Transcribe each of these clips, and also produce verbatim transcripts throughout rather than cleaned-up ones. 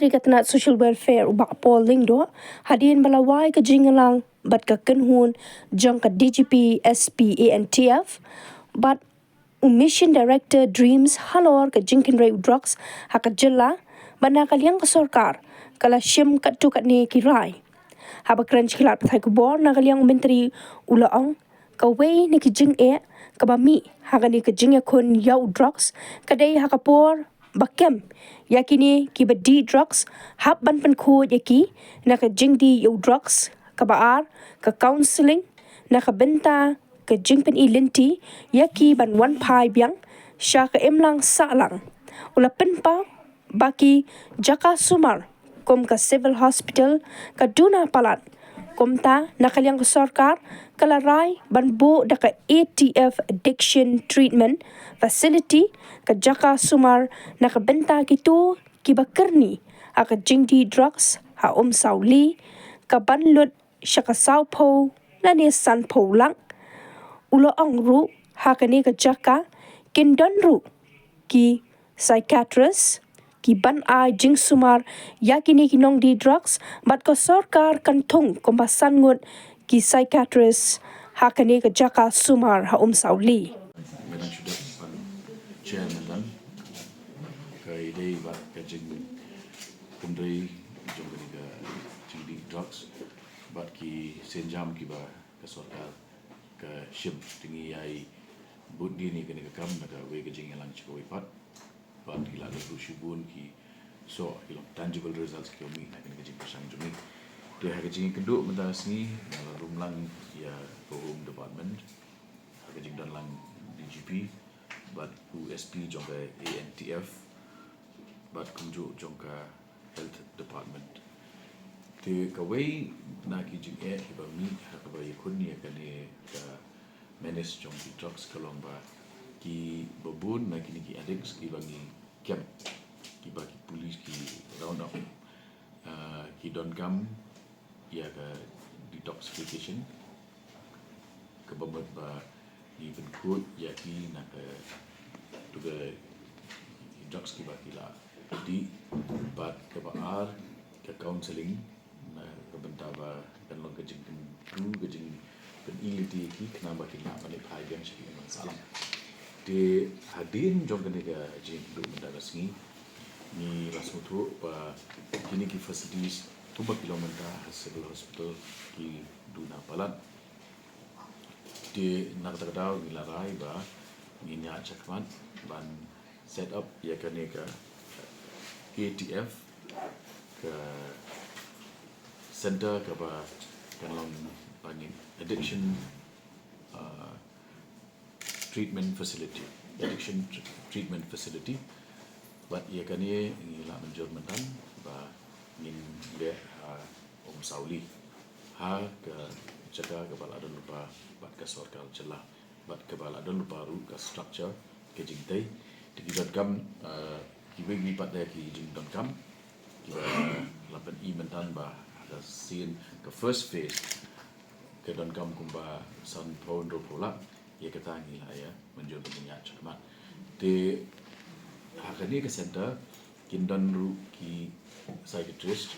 Secretary ka tnat Social Welfare u Bah Paul Lyngdoh, hadien ba la wai ka jingïalang bad ka kynhun jong ka D G P, S P, A N T F bad u Mission Director DREAMS halor ka jingkynrei u drugs ha ka jylla, bad na ka liang ka sorkar ka la shim katto katne ki rai. Haba kren sha ki lad pathai khubor na ka liang u Myntri, u la ong kawei na ki jingeh kaba mih ha kane ka jingïakhun ïa u drugs ka dei ha ka por ba kem ïa kine kiba dih drugs, hap ban pynkhuid ïa ki na ka jingdih ïa u drugs. Kaba ar, ka counselling na ka bynta ka jingpyni lynti ïa ki ban wan phai biang sha ka imlang sahlang. U la pynpaw ba ki jaka sumar kum ka Civil Hospital ka duna palat. Kumta, na ka liang ka sorkar ka la rai ban buh da ka A T F Addiction Treatment Facility, ka jaka sumar na ka bynta kito kiba kyrni ha ka jingdih drugs ha Umsawli, ka ban lut sha ka sawphew lane sanphew lak. U la ong ruh, ha kane ka jaka kin don ruh ki psychiatrist, ki ban ai jingsumar ïa kine ki nongdih drugs, bad ka sorkar kan thung kumba san ngut ki psychiatrist ha kane ka jaka sumar ha Umsawli. Mynta shu dep ban chairman dan ka idea bad ka jingkynrei jong kane ka jingdih drugs bad ki sienjam kiba ka sorkar ka shim. Te ngi ïai bud dien ïa kane ka kam da kawei ka jingïalang sha kawei pat. Bad ki la don ruh shibun ki soh, ki long tangible results ki ong mih na kane ka jingpyrshang jong ngi. Te ha ka jingïakynduh mynta ka sngi nga la rung lang ïa ka Home Department, ha ka jingdon lang D G P bad u S P jong ka A N T F bad kumjuh jong ka Health Department. Te kawei na ki jingeh kiba mih ha kaba ïakhun ïa kane ka menace jong ki drugs ka long ba kiba bun na kine ki addicts kiba ngi kem, kiba ki police ki round up, ah, ki donkam ïa ka detoxification, kaba mut ba ngi pynkhuid ïa ki na ka, to ka drugs kiba ki la dih, bad kaba ar ka counselling na ka bynta ba kan long ka jingkyntu, ka jingpyni lynti ïa ki khnang ba kin lah ban phai biang sha ki imlang sahlang. Te hadien jong kane ka jingïakynduh mynta ka sngi ngi la sngewthuh ba kine ki facilities kumba ki long mynta ha Civil Hospital ki duna palat. Te na kata ka daw ngi la rai ba ngin ïaid shakhmat ban set up ïa kane ka A T F, ka center kaba kan long ba ngin addiction, uh, treatment facility, addiction tr-, treatment facility. Bad ïa kane ngi la mynjur mynta ba ngin leh ha Umsawli, ha ka jaka kaba la don lypa bad ka sorkar jylla, bad kaba la don lypa ruh ka structure ka jingtei. Te ki donkam, eh, kiwei kiwei pat de ki jingdonkam kiba la pyni mynta ba ha ka sien ka first phase ka donkam kumba sanphew hynriewphew lak. Ïa kata ngi la ïa mynjur ba ngin ïaid shakhmat. Te ha kane ka center kin don ruh ki psychiatrist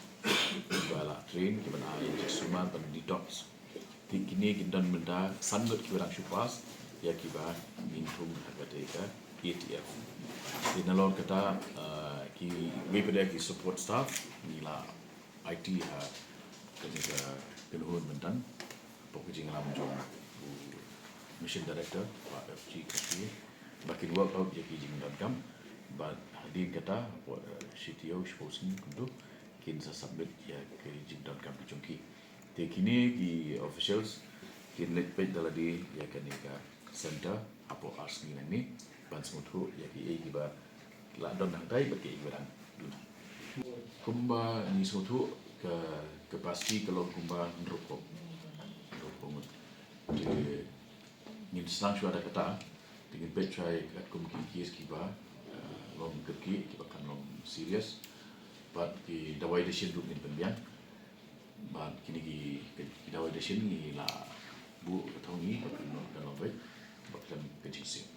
kiba la train, kiban ai jingsumar ban detox. Te kine kin don mynta san ngut kiba dang shu pass, ïa kiba ngin thung ha kata ka A T F. Te nalor kata, ah, kiwei pat de ki support staff ngi la aiti ha kane ka kynhun mynta hapoh ka jingïalam jong u Mission Director, Bah F G Kharkhieh, ba kin work out ïa ki jingdonkam. Bad hadien kata hapoh, eh, shi taïew shiphew sngi kumto kin sa submit ïa ki jingdonkam ki jong ki. Te kine ki officials kin leit peit da lade ïa kane ka center hapoh ar sngi nangne ban sngewthuh ïa kiei kiba la don hangtai bad kiei kiba dang duna. Kumba ngi sngewthuh ka capacity ka long kumba hynriewphew, hynriewphew ngut. Te ngin sdang shuwa da kata, te ngin peit shai katkum ki case kiba, eh, long kyrkieh, kiba kan long serious. Bad ki dawai dashin ruh ngin pynbiang. Bad kine ki, ki dawai dashin ngi la buh ka thong ngi ba kan long, kan long beit, ba kan ka jingsiew.